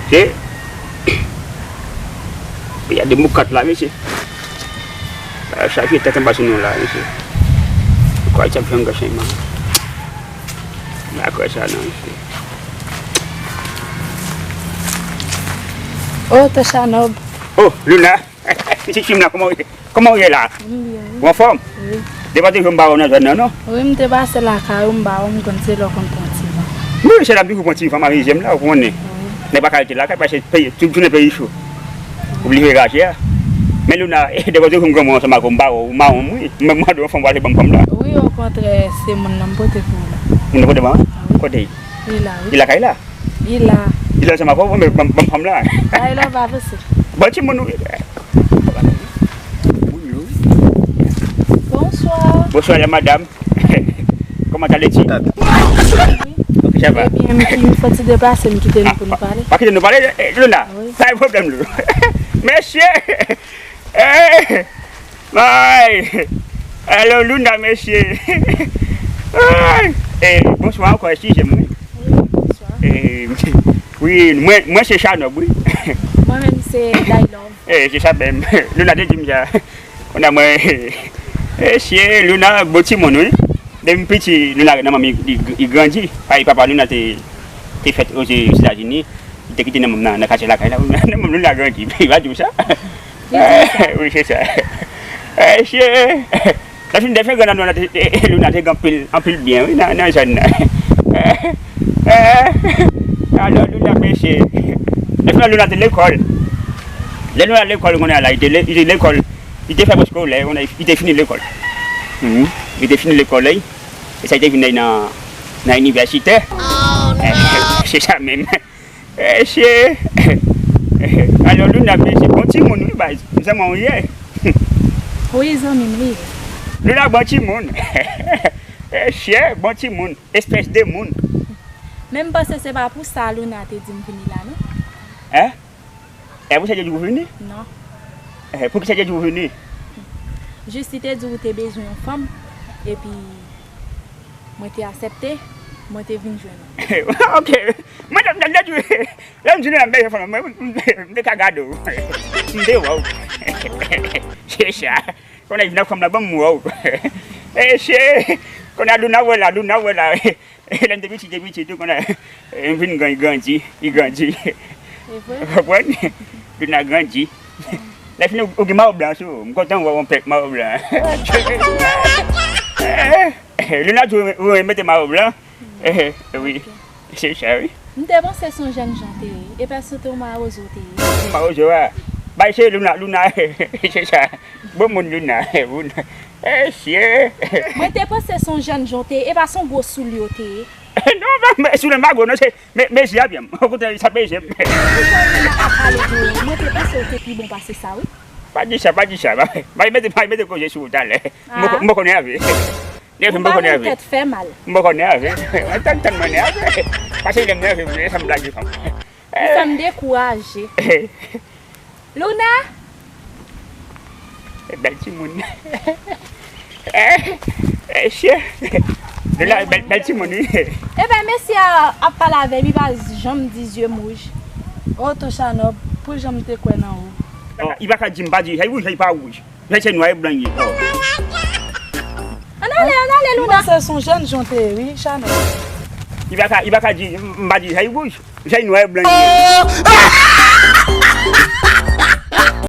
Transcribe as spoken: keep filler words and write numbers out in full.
Se, y a de moukat la, mesye. Bagay chaje tèt anba sou nou la, mesye. Ou kwè sa ap fè yon granchayman? M pa kwè sa non, mesye. Oh, Tochanòb. Oh, Luna. Pitit fi m la, kòman w ye? Kòman w ye la? M byen, wi. Ou anfòm? Wi. Depi w te jwenn m pa wè w nan zòn nan, non? Wi, m te pase lakay ou, m pa wè w, m konn se lè w konn pran ti van. Wi, se la m toujou pran ti van, m amize m la, ou konnen. Wi. Nèg pa ka rete lakay, paske peyi, tout jounen peyi cho. Ou blije raje a. Men Luna, depi w te jwenn granmoun ansanm ak ou, m pa wè w, ou mawon m, wi. M mande w anfòm, w ale ban m fanm la. Wi, okontrè, se moun nan m pote pou ou la. Moun nan pote ban? Wi. Kote l? Li la, wi. Li lakay la? Li la. Li la ansanm avè w, men ban, ban m fanm la. Ay, lè w pa avanse. Bon, timoun, wi. Bonswa. Bonswa, la madam. Comment allez-tu? Wi. Ok, ça va. Ebyen, m ki, m fè ti deplase, m kite nou pou nou pale. Pa kite nou pale, eh, Luna. Wi. Pa gen pwoblèm, Lou. Mesye! Eh! Ay! Alo, Luna, mesye! Ay! Eh, bonswa ankò, eskize m, wi. Wi, bonswa. Eh, wi, mwen, mwen se Chanòb, wi. Mwen menm se Daylove. Eh, se sa menm. Luna te di m sa. Kounye a mwen, mesye, Luna bon timoun, wi. Depi m piti, Luna nan manman m, li, li grandi. Paske papa Luna te, te fèt Ozetazini. Li te kite nan, nan, nan katye lakay la. Nan manman Luna grandi. Li pa di w sa? Li di w sa. Wi, se sa. Mesye. Lè fin defen gran nan Luna te, Luna te gen anpil, anpil byen, wi, nan, nan zòn nan. Alò, Luna, mesye. Lè fin Luna te lekòl. Lè Luna lekòl, kounye a la, li te le-, li te lekòl. Li te fè preskolè, kounye a, li te fini lekòl. Mhm. Li te fini lekòl, wi. E sa, li te vin nan, nan inivèsitè. Se sa menm. Mesye. Alò, Luna, mesye, bon timoun, wi, baz. Zanmi w ye. Wi, zanmi m li ye. Luna, bon timoun. Mesye, bon timoun. Espès de moun. Men m panse se pa pou sa Luna te di m vini la, non? Hein? E pou sa te di w vini? Non. Eh, pou ki sa te di w vini? Jis li te di w te bezwen yon fanm, epi mwen te aksepte, mwen te vin jwenn ou. Ok. Mwen te, mwen te di w, lè m di nou la m bezwen fanm, mwen, mwen, mwen te ka gade w. M te wè w. Se sa. Kounye a vin ak fanm la, ban m wè w. Mesye, kounye a Luna wè la, Luna wè la. Lè m te piti, te piti tou, kounye a, eh, m vin gran, li grandi, li grandi. Se vre? Ou konprann? Luna grandi. Lè fini, ou gen mayo blan sou ou. M kontan wè w anpèk mayo blan. Eh, eh, Luna tou, ou mete mayo blan. Eh, eh, wi. Ok. Se sa, wi. M te panse se yon jènjan w te ye. E pa se te yon mawozo w te ye. Mawozo a. Bay se Luna, Luna. Se sa. Bon moun Luna. Luna. Mesye. Mwen te panse se yon jènjan w te ye. E pa se yon gwo soulye w te ye. Non, non, men soulye m pa gwo, non, se, men, men zi a byen. Okontrè, sa peze m. Poukisa Luna ap pale de ou? Mwen te panse w te pi bon pase sa, wi. Pa di sa, pa di sa. Pa, pa mete, pa mete koze sou ou talè. M poko, m poko nève. Nève, m poko nève. Ou pa wè tèt fè mal. M poko nève. Mwen tann, tann mwen nève. Pase lè m nève, m sanm blage fanm. Ou fè m dekouraje. Luna! Bèl timoun. Eh, eh, chè. Luna, bèl, bèl timoun, wi. Ebyen, mesye a ap pale avè m, li pa janm di zye m wouj. Oh, Tochanòb, pou jan m te kwè nan ou. Li pa ka di m pa di, hey, wouj, hey, pa wouj. Jay se nwa e blan ye. Ann ale, ann ale, Luna. M panse se yon jènjan w te ye, wi, Chanèl. Li pa ka, li pa ka di, m pa di Jay wouj. Jay nwa e blan ye.